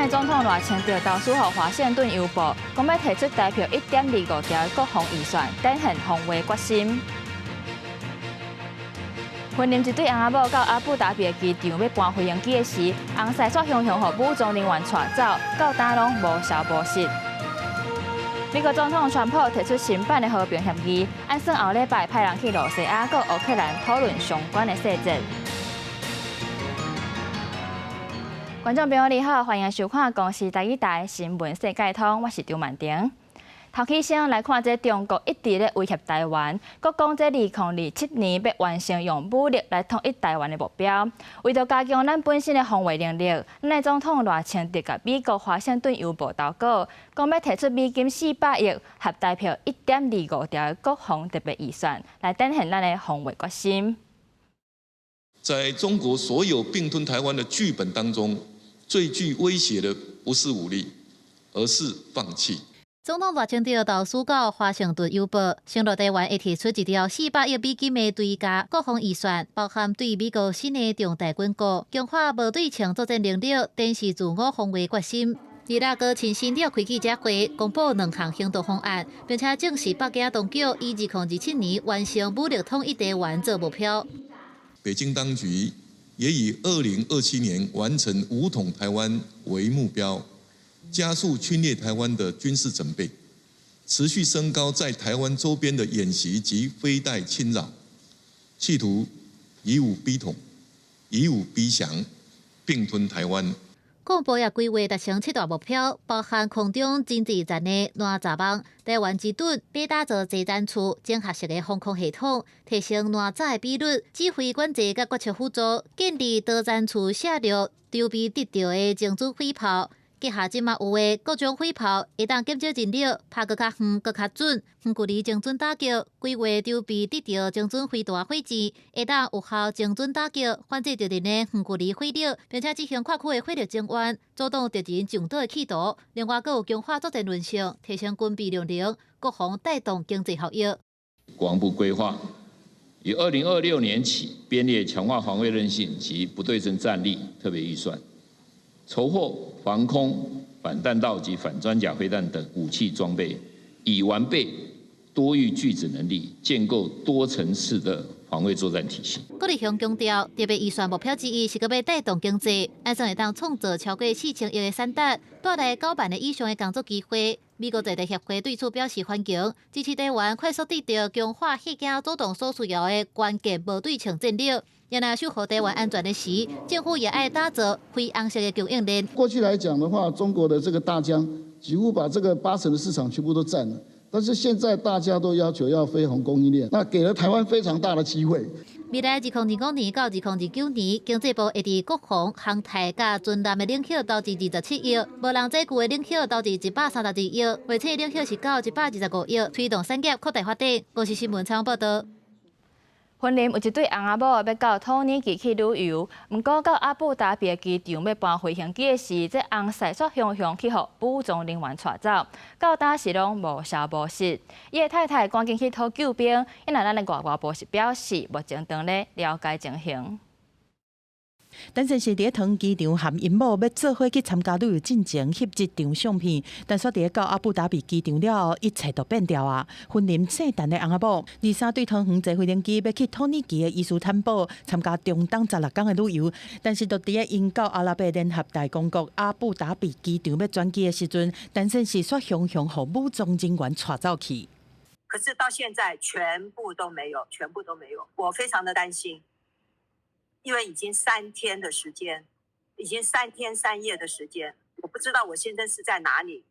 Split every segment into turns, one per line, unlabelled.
咱的總統賴清德投書予華盛頓郵報，講欲提出台票1.25兆的國防預算，展現防衛決心。雲林一對翁仔某到阿布達比的機場欲搬飛行機的時，翁婿煞雄雄予武裝人員帶走，到今攏無消無息。美國總統川普提出新版的和平協議，按算後禮拜派人去露西亞佮烏克蘭討論相關的細節。觀眾朋友你好，歡迎收看公視台語台新聞世界通，我是張曼婷。頭起先來看，這中國一直咧威脅台灣，閣講這2027年欲完成用武力來統一台灣的目標。為著加強咱本身的防衛能力，咱的總統賴清德共美國華盛頓郵報投稿，講欲提出美金400億合台票1.25兆的國防特別預算，來展現咱的防衛決心。
在中國所有併吞台灣的劇本當中，最具威脅的不是武力，而是放棄。
總統賴清德投書到華盛頓郵報，承諾台灣會提出一條400億美金的追加國防預算，包含對美國新的重大軍購、強化無對稱作戰能力、展示自我防衛決心。二六閣親身召開記者會，公布兩項行動方案，並且證實北京當局以2027年完成武力統一台灣做目標。
北京當局也以2027年完成武統台灣為目標，加速侵略台灣的軍事準備，持續升高在台灣周邊的演習及飛彈侵擾，企圖以武逼統，以武逼降，併吞台灣。
公布也規劃達成七大目標，包含空中陣地戰的哪吒網、台灣之盾、欲打造作戰區、整合式的防空系統，提升哪吒的比率、指揮管制佮決策輔助，建立多戰區射略、籌備得到的精準火炮。結合這馬有的各種火炮，會當減少人力，拍閣較遠、閣較準，遠距離精準打擊，規劃籌備得著精準飛彈火箭，會當有效精準打擊，反制敵人的遠距離火力，並且執行跨區的火力增援，阻擋敵人上島的企圖。另外，閣有強化作戰韌性，提升軍備量能，國防帶動經濟效益。
國防部規劃以2026年起編列強化防衛韌性及不對稱戰力特別預算。籌獲防空、反彈道及反裝甲飛彈等武器裝備，以完備多域拒止能力，建構多層次的防衛作戰體系。
郭立雄強調，特別預算目標之一是閣欲帶動經濟，按算會當創造超過4000億的產值，帶來9萬个以上的工作機會。美國在台協會對此表示歡迎，支持台灣快速得著強化嚇驚阻擋所需要的關鍵無對稱戰力。若守護台灣安全的時，政府也愛打造非紅色的供應鏈。
過去來講的話，中國的這個大疆幾乎把這個8成的市場全部都佔了。但是現在大家都要求要非紅供應鏈，那給了台灣非常大的機會。
未來2025年到2029年，經濟部會佇國防、航太佮軍艦的領域投資27億，無人載具的領域投資132億，衛星的領域是到125億，推動產業擴大發展。公視新聞採訪報導。
雲林有一對翁仔某欲到土耳其去旅遊，毋過到阿布達比的機場欲搬飛行機的時，這翁婿煞雄雄去予武裝人員帶走，到今時攏無消無息。伊的太太趕緊去討救兵，因為咱的外交部是表示，目前正咧了解情形。
陳先生佇咧桃園機場含𪜶某欲做伙去參加旅遊進前翕一張相片，但煞佇咧到阿布達比機場了後，一切都變調啊！雲林姓陳的翁仔某，23對桃園坐飛行機欲去土耳其的伊斯坦堡參加中東16工的旅遊，但是就佇咧𪜶到阿拉伯聯合大公國阿布達比機場欲轉機的時陣，陳先生煞雄雄予武裝人員帶走去。
可是到現在全部都沒有，全部都沒有，我非常的擔心。因為已經三天的時間，已經3天3夜的時間，我不知道我先生是在哪裡，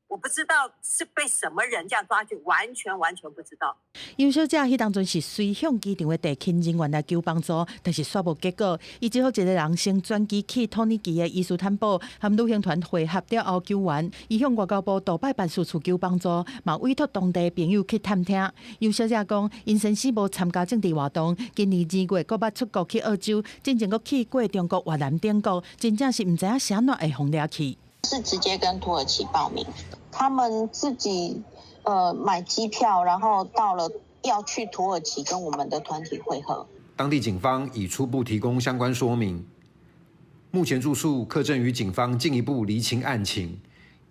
我不知道是被什麼人這樣抓去，完全完全不知道。
楊小姐彼當陣是隨向機場的地勤人員來求幫助，但是煞無結果。伊只好一个人先轉機去土耳其的伊斯坦堡，和旅行團會合了後救援。伊向外交部杜拜辦事處求幫助，嘛委託當地朋友去探聽。楊小姐講，𪜶先生無參加政治活動，今年2月閣捌出國去澳洲，進前閣去過中國、越南等國，真正是毋知影啥怎會予掠去。
是直接跟土耳其報名，他們自己買機票，然後到了要去土耳其跟我們的團體會合。
當地警方已初步提供相關說明。目前住處刻正與警方進一步釐清案情，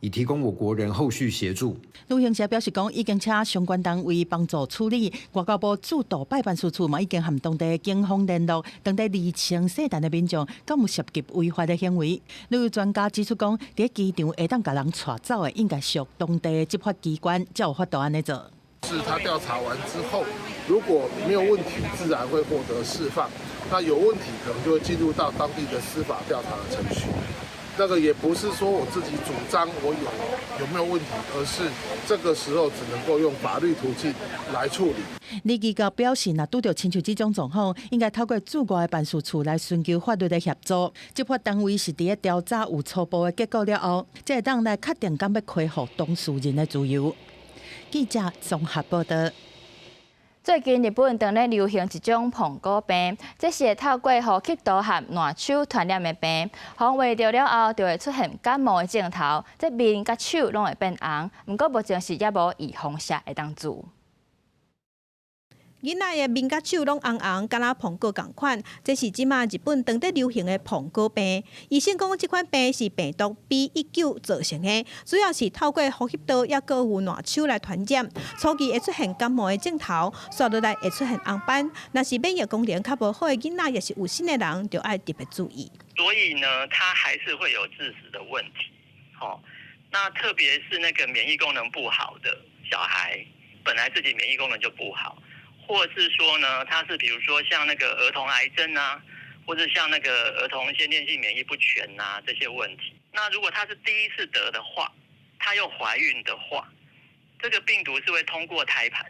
以提供我國人後續協助。
旅行社表示講，已經請相關單位幫助處理。外交部駐杜拜辦事處嘛，已經和當地警方聯絡，當地釐清聖誕的民眾敢有涉及違法的行為。旅遊專家指出講，佇機場會當共人帶走的，應該屬當地執法機關才有法度按呢做。
是他調查完之後，如果沒有問題，自然會獲得釋放；那有問題，可能就會進入到當地的司法調查的程序。那個也不是說我自己主張我有沒有問題，而是這個時候只能夠用法律途徑來處理。
李記者表示，若拄著親像這種狀況，應該透過駐外的辦事處來尋求法律的協助。執法單位是佇咧調查有初步的結果了後，才會當來確定敢欲恢復當事人的自由。記者綜合報道。
最近日本正咧流行一種膨果病，這是會透過呼吸道和爛手傳染的病。予人著了後，就會出現感冒的症頭，這面佮手攏會變紅。毋過目前是猶無預防射會當注。
囡仔的面佮手攏紅紅，敢若膨果仝款。這是這馬日本當地流行的膨果病。醫生講，這款病是病毒 B19造成的，主要是透過呼吸道抑閣有爛手來傳染。初期會出現感冒的症頭，紲落來會出現紅斑。若是免疫功能較無好的囡仔，抑是有身的人，就愛特別注意。
所以呢，它還是會有致死的問題。吼，那特別是那個免疫功能不好的小孩，本來自己免疫功能就不好。或是說呢，他是比如說像那個兒童癌症啊，或者像那個兒童先天性免疫不全啊這些問題。那如果他是第一次得的話，他又懷孕的話，這個病毒是會通過胎盤，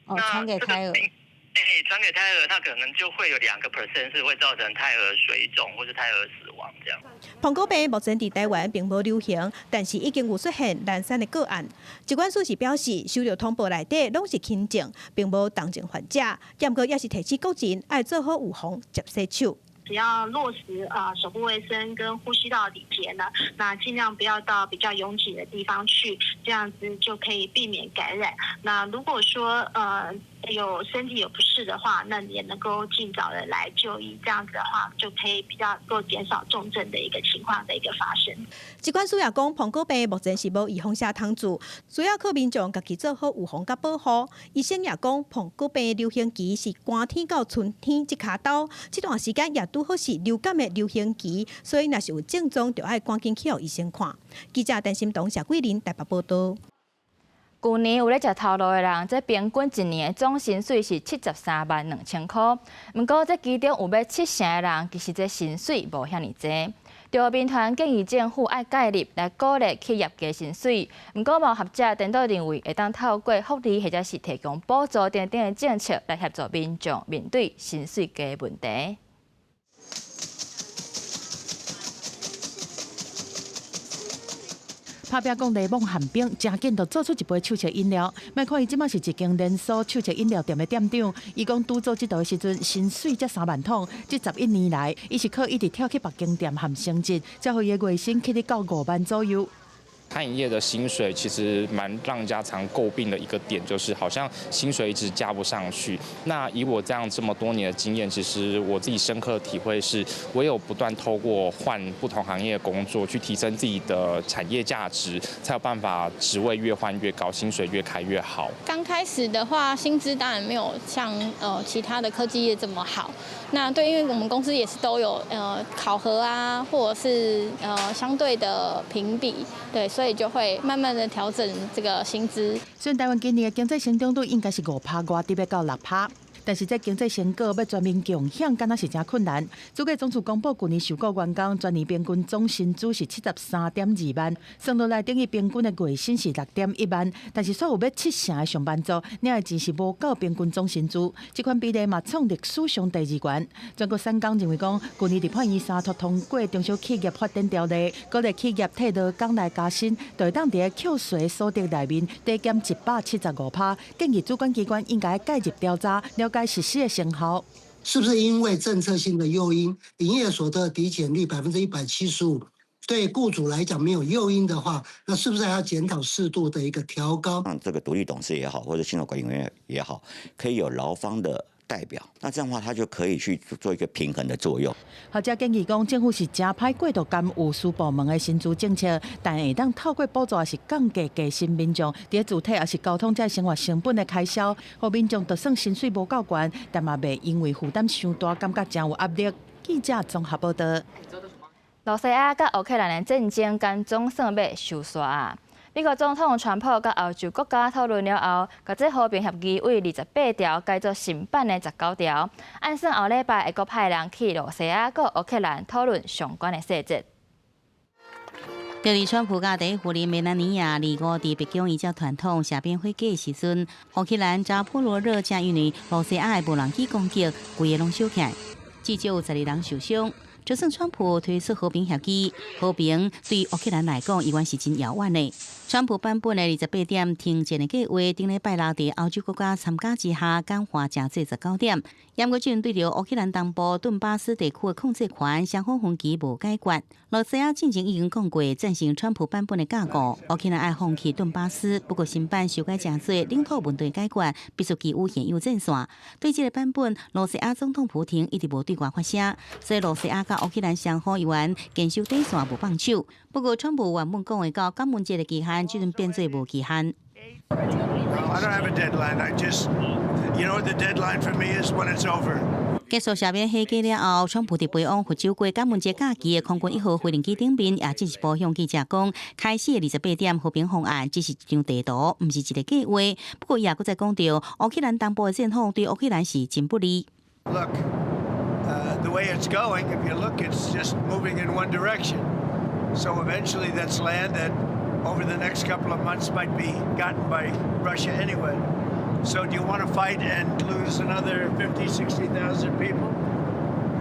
哦，傳給胎兒。
欸，傳給胎兒，他可能就會有2% 是會造成胎兒水腫或是胎兒死亡這樣。
膨果病目前佇台灣並無流行，但是已經有出現難產的個案。疾管署是表示，收著通報內底攏是輕症，並無重症患者。毋過也是提醒國人愛做好預防，捷洗手。
只要落實啊手部衛生跟呼吸道禮節呢，那盡量不要到比較擁擠的地方去，這樣子就可以避免感染。那如果說有身體有不適的話，那你也能夠盡早的來就醫，這樣子的話就可以比較夠減少重症的一個情況的一個發生。
疾管署也講，膨果病目前是無預防射通注，需要靠民眾家己做好預防佮保護。醫生也講，膨果病流行期是寒天到春天這跤晝，這段時間也拄好是流感的流行期，所以若是有症狀，就愛趕緊去予醫生看。記者陳心彤、謝桂林台北報道。
舊年有咧食頭路的人，這平均一年的總薪水是73萬2千箍。毋過這其中有欲七成的人，其實這薪水無遐爾濟。著民團建議政府愛介入來鼓勵企業加薪水。毋過嘛有學者顛倒認為，會當透過福利或者是提供補助等等的政策來協助民眾面對薪水低的問題。
拍拚講檸檬餡冰，誠緊就做出一杯手沖飲料。莫看伊這馬是一間連鎖手沖飲料店的店長，伊講拄做這道的時陣，薪水才3萬通。這11年來，伊是靠一直跳去別間店和升職，才予伊的月薪起得到5萬左右。
餐飲業的薪水其實蠻讓人家常詬病的一個點，就是好像薪水一直加不上去。那以我這樣這麼多年的經驗，其實我自己深刻體會是，唯有不斷透過換不同行業的工作，去提升自己的產業價值，才有辦法職位越換越高，薪水越開越好。
剛開始的話，薪資當然沒有像其他的科技業這麼好。那對，因為我們公司也是都有考核啊，或者是相對的評比，對，所以就會慢慢的調整這個薪資。
雖然台灣今年的經濟成長率應該是5%外，直欲到6%。但是這經濟成果欲全民共享，敢若是誠困難。主計總處公布，舊年受僱員工全年平均總薪資是73.2萬，算落來等於平均的月薪是6.1萬。但是煞有欲七成的上班族領的錢是無夠平均總薪資，這款比例嘛創歷史上第二懸。全國產工認為講，舊年立法院三讀通過中小企業發展條例，鼓勵企業替勞工來加薪，就會當佇咧扣稅所得內面遞減175%。建議主管機關應該介入調查，了解實施的成效，
是不是因為政策性的誘因，營業所得抵減率175%，對雇主來講沒有誘因的話，那是不是還要檢討適度的一個調高？
這個獨立董事也好，或者薪酬管理員也好，可以有勞方的代表，那這樣的話，他就可以去做一個平衡的作用。
學者建議講，政府是誠歹過度干預私部門的薪資政策，但會當透過補助抑是降低低薪民眾佇咧住體抑是交通這生活成本的開銷，予民眾就算薪水無夠懸，但嘛袂因為負擔傷大，感覺誠有壓力。記者綜合報導。
羅西亞佮烏克蘭的戰爭，敢總算欲收煞啊！美國總統川普佮歐洲國家討論了後，共這和平協議對28條改做新版的19條。按算後禮拜會閣派人去羅西亞佮烏克蘭討論相關的細節。
就佇川普佮第一夫人梅蘭妮亞25佇白宮依照傳統赦免火警的時陣，烏克蘭扎波羅熱正因為羅西亞的無人機攻擊，規个攏燒起來，至少有12人受傷。就算川普推出和平協議，和平對烏克蘭來講依然是真遙遠的。川普版本的28點停戰的計劃，頂禮拜六佇歐洲國家參加之下，簡化成做19點。毋過這陣對著烏克蘭東部頓巴斯地區的控制權，雙方分歧無解決。羅西亞進前已經講過贊成川普版本的架構，烏克蘭愛放棄頓巴斯。不過新版修改成做領土問題解決，必須基於現有戰線。對這個版本，羅西亞總統普廷一直無對外發聲，所以羅西亞佮烏克蘭雙方猶原堅守底線無放手。不過川普原本講的到感恩節的期限，這陣變做無期限。
I don't have a deadline. I just, you know what the deadline for me is when it's over.
結束赦免火警了後，川普佇飛往佛州過感恩節假期的空軍一號飛行機頂面，也進一步向記者講，開始的28點和平方案只是一張地圖，毋是一個計劃。不過，伊也閣再講著，烏克蘭東部的戰況對烏克蘭是真不利。
Look, the way it's going, if you look, it's just moving in one direction. So eventually, that's land that over the next couple of months might be gotten by Russia anyway. So do you want to fight and lose another 50, 60,000 people?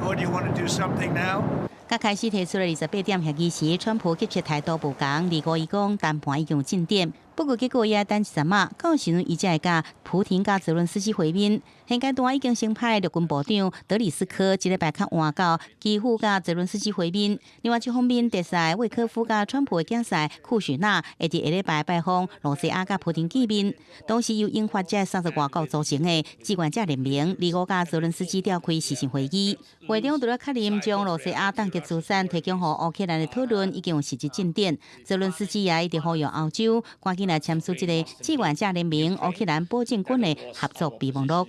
Or do you want to do something now?
剛開始提出的28點協議時，川普急切態度無仝。25伊講談判已經有進展，不過結果也等一陣仔，到時陣伊才會佮普廷佮澤倫斯基會面。現階段已經先派陸軍部長德里斯科這禮拜較晚到基輔佮澤倫斯基會面。另外一方面，特使威科夫佮川普的囝婿庫許納會佇下禮拜拜訪羅西亞佮普廷見面。同時由英法這三十外國組成的志願者聯盟，25佮澤倫斯基召開視訊會議。會中除了確認將羅西亞凍結資產提供予烏克蘭的討論已經有實質進展，澤倫斯基也一直呼籲歐洲趕緊來簽署這個志願者聯盟烏克蘭保證軍的合作備忘錄。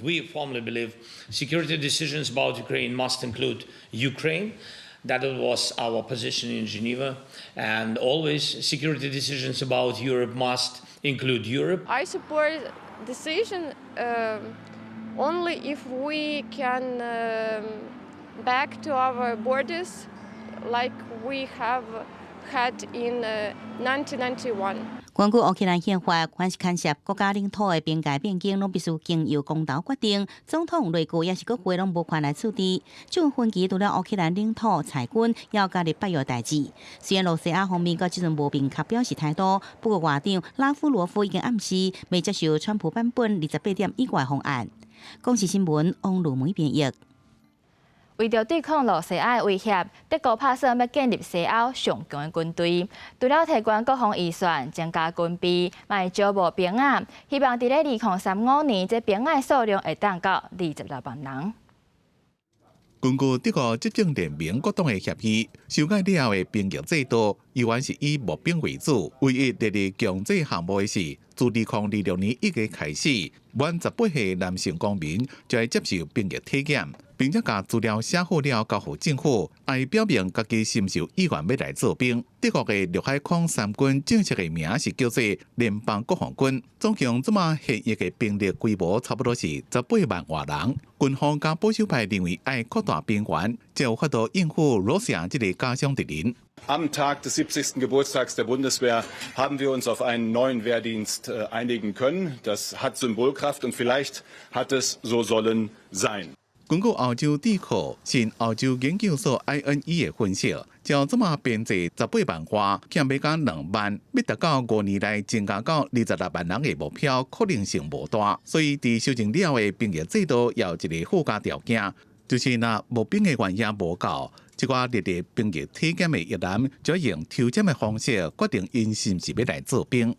We firmly believe security decisions about Ukraine must include Ukraine. That was our position in Geneva. And always security decisions about Europe must include Europe.
I support decision only if we can back to our borders like we have had in 1991.
根據烏克蘭憲法，凡是牽涉國家領土的邊界變更，攏必須經由公投決定，總統、內閣抑是國會攏無權來處置。這種分歧除了烏克蘭領土裁軍，要加入北約代誌。雖然羅西亞方面到這陣無明確表示態度，不過外長拉夫羅夫已經暗示袂接受川普版本28點以外方案。公視新聞王露梅編譯。
為著對抗羅西亞的威脅，德國拍算欲建立西歐上強的軍隊，除了提懸國防預算、增加軍備，嘛會招募兵仔，希望佇咧2035年，這兵仔的數量會當到26萬人。
根據德國執政聯盟各黨的協議，修改了後的兵役制度，猶原是以募兵為主。唯一列入強制項目的是，自2026年1月開始，滿18歲男性公民就會接受兵役體檢，並且共資料寫好了交予政府，愛表明家己是毋是有意願欲來做兵。德國的陸海空三軍正式的名是叫做聯邦國防軍，總共這馬現役的兵力規模差不多是18萬外人。軍方佮保守派認為愛擴大兵員，才有法度應付羅西亞這个假想敵人。
Am Tag des 70. Geburtstags der Bundeswehr haben wir uns auf einen neuen Wehrdienst einigen können. Das hat Symbolkraft und vielleicht hat es so sollen sein.
根據歐洲智庫新歐洲研究所 INE 的分析，照這馬編制18萬外，減欲到2萬，欲達到5年內增加到26萬人的目標，可能性無大。所以，佇修正了後的兵役制度，有一個附加條件，就是若募兵的員額無夠，這寡列入兵役體檢的役男，就用抽籤的方式決定𪜶是毋是欲來做兵。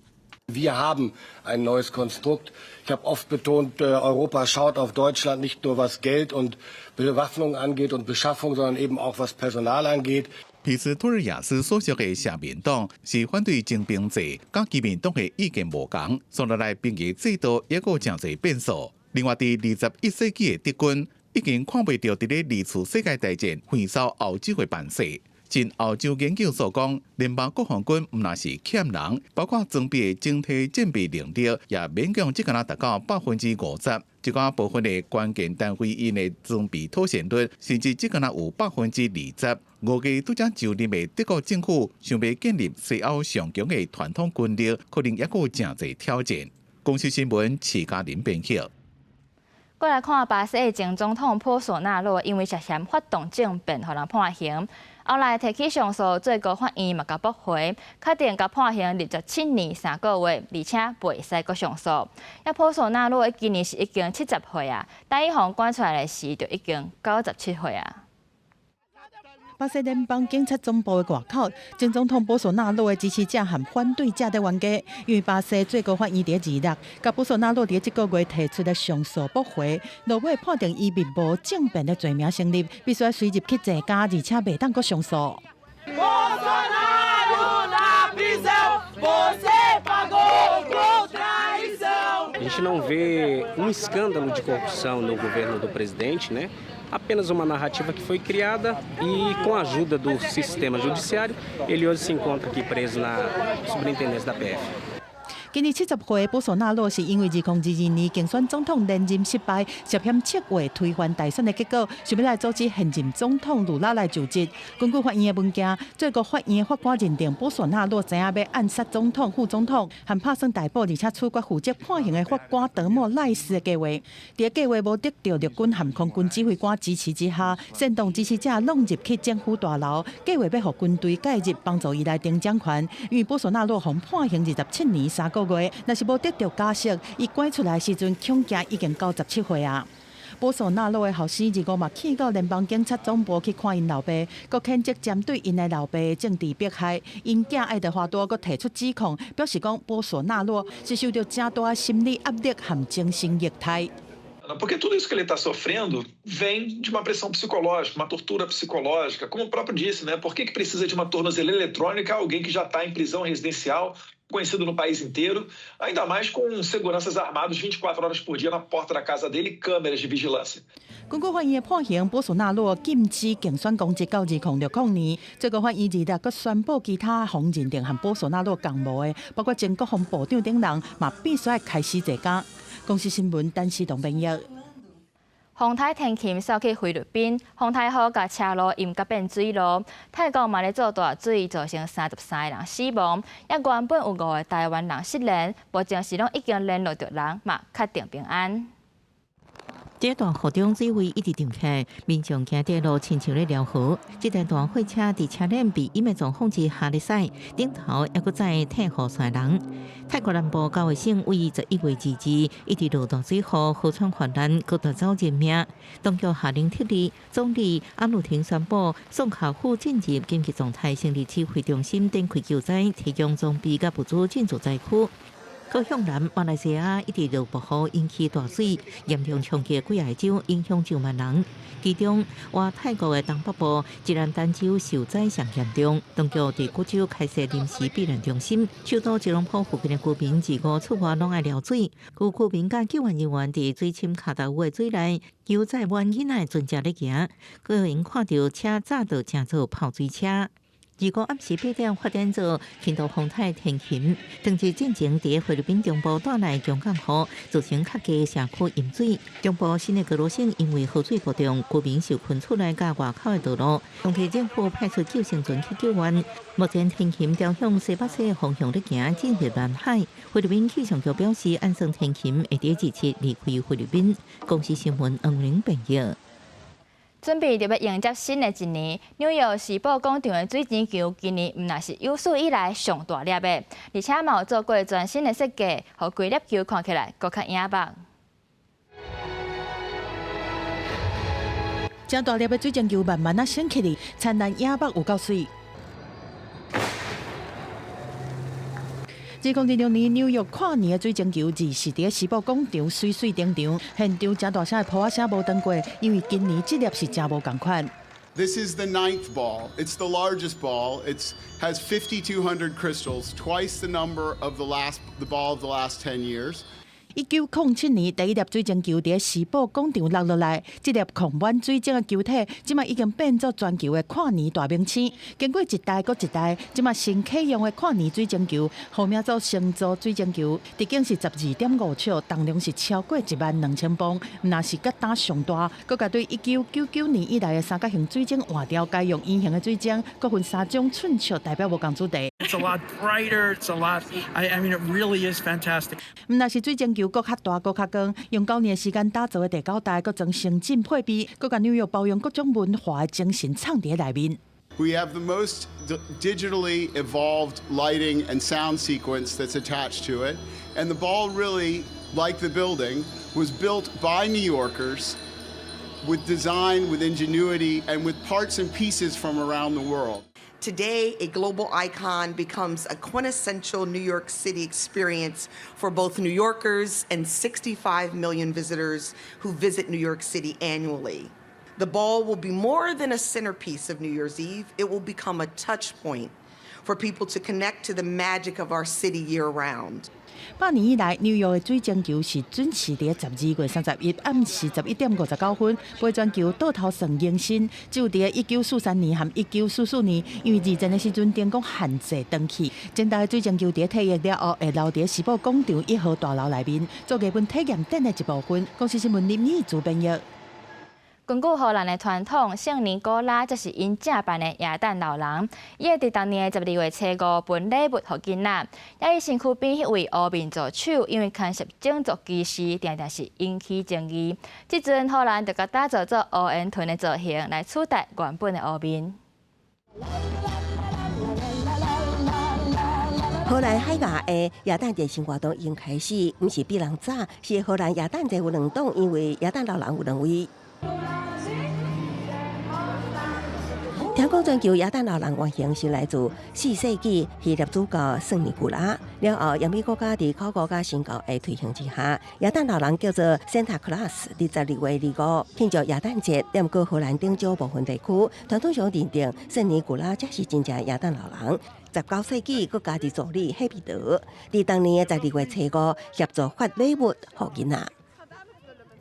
Wir haben ein neues Konstrukt. Ich habe oft betont, Europa schaut auf Deutschland nicht nur was Geld und Bewaffnung angeht und Beschaffung, sondern eben auch was Personal angeht.
皮斯托尔亚斯所屬的社民黨是反對徵兵制，佮基民黨的意見無仝，所落來兵役制度猶閣誠濟變數。另外，佇21世紀的德軍已經看袂著佇咧二次世界大戰橫掃歐洲的範勢。前歐洲研究所講，聯邦國防軍毋但是欠人，包括裝備的整體戰備能力也勉強只敢若達到50%，一寡部分的關鍵單位𪜶的裝備妥善率甚至只敢若有20%。預計拄才就任的德國政府想欲建立西歐上強的傳統軍力，可能猶閣有誠濟挑戰。公視新聞徐嘉玲編譯。
過來看巴西的前總統波索納洛，因為涉嫌發動政變，予人判刑。後來提起上訴，最高法院嘛共駁回，確定共判刑27年3個月，而且袂使閣上訴。啊，波索納洛今年是已經70歲啊，但伊予人關出來的時就已經97歲啊。
巴西聯邦警察總部的外口，前總統波索納洛的支持者和反對者佇冤家，因為巴西最高法院佇26，共波索納洛佇這個月提出的上訴駁回，落尾判定伊密謀政變的罪名成立，必須隨入去坐監，而且袂當閣上訴。
Bolsonaro na prisão, você pagou com traição.
A gente não vê um escândalo de corrupção no governo do presidente, né? Apenas uma narrativa que foi criada e, com a ajuda do sistema judiciário, ele hoje se encontra aqui preso na superintendência da PF.
今年70歲的波索納洛是因為2022年競選總統連任失敗，涉嫌策劃推翻大選的結果，想欲來阻止現任總統盧拉來就職。根據法院的文件，最高法院法官認定波索納洛知影欲暗殺總統、副總統，和拍算逮捕而且處決負責判刑的法官德莫賴斯的計劃。佇計劃無得著陸軍和空軍指揮官支持之下，煽動支持者攏入去政府大樓，計劃欲予軍隊介入幫助伊來爭掌權。因為波索納洛予判刑27年3個月，若是無得著假釋，伊關出來時陣，恐驚已經97歲啊！波索納洛的後生25嘛去到聯邦警察總部去看𪜶老爸，閣譴責針對𪜶的老爸的政治迫害。𪜶囝愛德華多閣提出指控，表示講波索納洛是受著誠大的心理壓力和精神虐待。
Porque tudo isso que ele está sofrendo vem de uma pressão psicológica, uma tortura psicológica. Como o próprio disse, né? Por que que precisa de uma tornozeleira eletrônica alguém que já está em prisão residencial, conhecido no país inteiro, ainda mais com seguranças armados 24 horas por dia na porta da casa dele e câmeras de vigilância.
根據法院的判刑，波索納洛禁止競選公職到2060年。最高法院26閣宣布，其他予認定和波索納洛共謀的，包括前國防部長等人，嘛必須愛開始坐監。公視新聞，陳思東編譯。
風颱天琴掃去菲律賓，風台雨共車路淹甲變水路。泰國嘛咧做大水，造成33個人死亡。也原本有五個台灣人失聯，目前是攏已經聯絡著人，嘛確定平安。
這大雨中水位一直漲起來，民眾行佇路親像咧撩河。這台大貨車佇車輪被淹的狀況之下咧駛，頂頭猶閣載退雨傘人。泰國南部九個省為11月22，一直落大水雨，河川泛濫，閣奪走人命。當局下令撤離，總理阿努廷宣布，宋卡府進入緊急狀態，成立指揮中心，展開救災，提供裝備佮物資進駐災區。閣向南，馬來西亞一直落暴雨，引起大水，嚴重衝擊幾个州，影響上萬人。其中，倚泰國的東北部吉蘭丹州受災上嚴重，當局佇古州開設臨時避難中心，首都吉隆坡附近的居民25出外攏愛撩水，有居民佮救援人員佇水深跤頭有的水內，救載滿囡仔的船隻咧行，閣有𪜶看著車載著成做泡水車。25暗時8點發展做輕度風台天琴，當日進前佇菲律賓中部帶來強降雨，造成較低社區淹水。中部新的格羅省因為河水暴漲，居民受困厝內佮外口的道路，當地政府派出救生船去救援。目前天琴朝向西北西的方向咧行，進入南海。菲律賓氣象局表示，按算天琴會佇27離開菲律賓。公視新聞黃玲編譯。
準備著欲迎接新的一年，紐約時報廣場的水晶球今年毋但是有史以來上大粒的，而且嘛有做過全新的設計，予規粒球看起來閣較穎目。
誠大粒的水晶球慢慢仔升起來，燦爛穎目有夠媠。2026年紐約跨年的水晶球，二時佇時寶廣場媠媠登場，現場誠大聲的噗仔聲無斷過，因為今年這粒是誠無仝款。
This is the ninth ball. It's the largest ball. It has 5,200 crystals, twice the number of the ball of the last 10 years.
1907年，第一粒水晶球佇時寶廣場落落來，這粒控滿水晶的球體，這馬已經變做全球的跨年大明星。經過一代閣一代，這馬新啟用的跨年水晶球，號名做星座水晶球，直徑是12.5尺，重量是超過1萬2千磅，毋但是佮今上大，閣共對1999年以來的三角形水晶換掉，改用圓形的水晶，閣分三種寸尺代表無仝主題。
It's a lot brighter. It's a lot. I mean, it really is fantastic.
毋但是水晶球閣較大、閣較光，用9年時間打造的第九代，閣裝先進配備，閣共紐約包容各種文化的精神藏佇內面。
We have the most digitally evolved lighting and sound sequence that's attached to it. And the ball really, like the building, was built by New Yorkers with design, with ingenuity, and with parts and pieces from around the world.
Today, a global icon becomes a quintessential New York City experience for both New Yorkers and 65 million visitors who visit New York City annually. The ball will be more than a centerpiece of New Year's Eve. It will become a touch point for people to connect to the magic of our city year round.
百年以來，紐約的水晶球是準時佇12月31暗時11點59分，陪全球倒頭算迎新。只有佇1943年和1944年，因為二戰的時陣燈光限制斷去。這代水晶球佇退役了後，會留佇時寶廣場1號大樓內面，做藝文體驗展的一部分。公視新聞林義主編譯。
根據荷蘭的傳統，聖尼古拉這是𪜶正版的耶誕老人，伊會佇逐年的12月初五分禮物予囡仔。也伊身軀邊彼位烏面助手，因為牽涉種族歧視，定定是引起爭議。這陣荷蘭就共打造做烏煙臀的造型，來取代原本的烏面。
荷蘭海牙的耶誕節新活動已經開始，毋是比人早，是荷蘭耶誕節有兩檔，因為耶誕老人有兩位。聽講全球耶誕老人原型是來自4世紀希臘主教聖尼古拉，了後英美國家佇考古佮新教的推行之下，耶誕老人叫做聖塔克拉斯，佇12月25慶祝耶誕節。毋過荷蘭頂少部分地區傳統上認定聖尼古拉才是真正耶誕老人。19世紀，閣家己助理彼得，佇當年的12月初五協助發禮物予囡仔。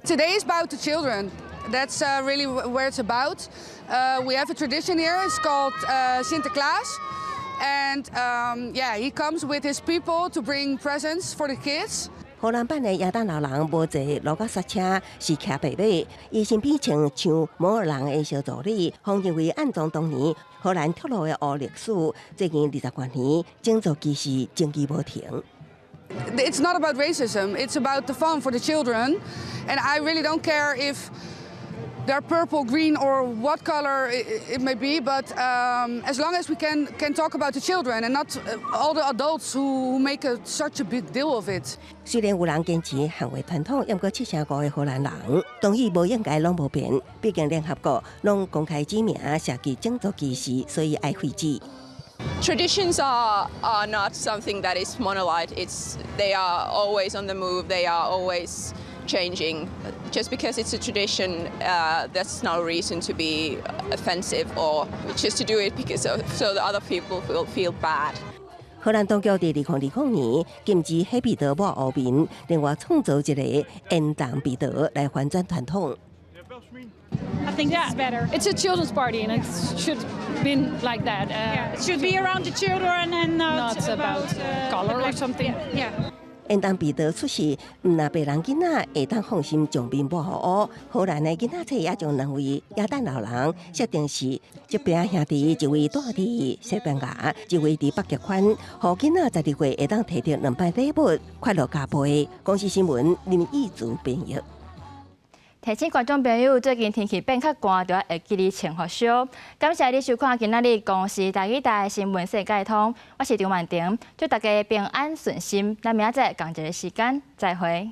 Today is about the children. That's really where it's about. We have a tradition here. It's called Sinterklaas. And yeah, he comes with his people to bring presents for the kids.
荷蘭版的耶誕老人無坐驢仔剎車，是騎白馬。伊身邊穿像摩爾人的小助理，予認為暗藏當年荷蘭鐵路的烏歷史。最近20多年，種族歧視爭議無停。
It's not about racism. It's about the fun for the children. And I really don't care if they're purple, green, or what color it may be. But as long as we can talk about the children and not all the adults who make such a big deal of it.
雖然有人堅持捍衛傳統，毋過75%的荷蘭人同意無應該攏無變。畢竟聯合國攏公開指名涉及種族歧視，所以愛廢止。
Traditions are not something that is monolith. They are always on the move. They are always changing. Just because it's a tradition, that's no reason to be offensive or just to do it because of, so the other people will feel bad.
荷蘭當局佇2020年禁止彼得抹烏面，另外創造一个煙囱彼得來翻轉傳統。
I think it's better.
It's a children's party and it should be like that.
Yeah, it should be around the children and not
about color or something.
Yeah.
煙囱彼得出世，毋但白人囡仔會當放心將面抹予烏，荷蘭的囡仔冊也將兩位耶誕老人設定是這邊兄弟，一位住佇西班牙，一位佇北極圈，予囡仔12月會當提著兩擺禮物，快樂加倍。公視新聞林義祖編譯。
提醒觀眾朋友，最近天氣變較寒，就愛會記得穿予少。感謝你收看今仔日公視台語台新聞世界通，我是張曼婷，祝大家平安順心。咱明仔載仝一个時間再會。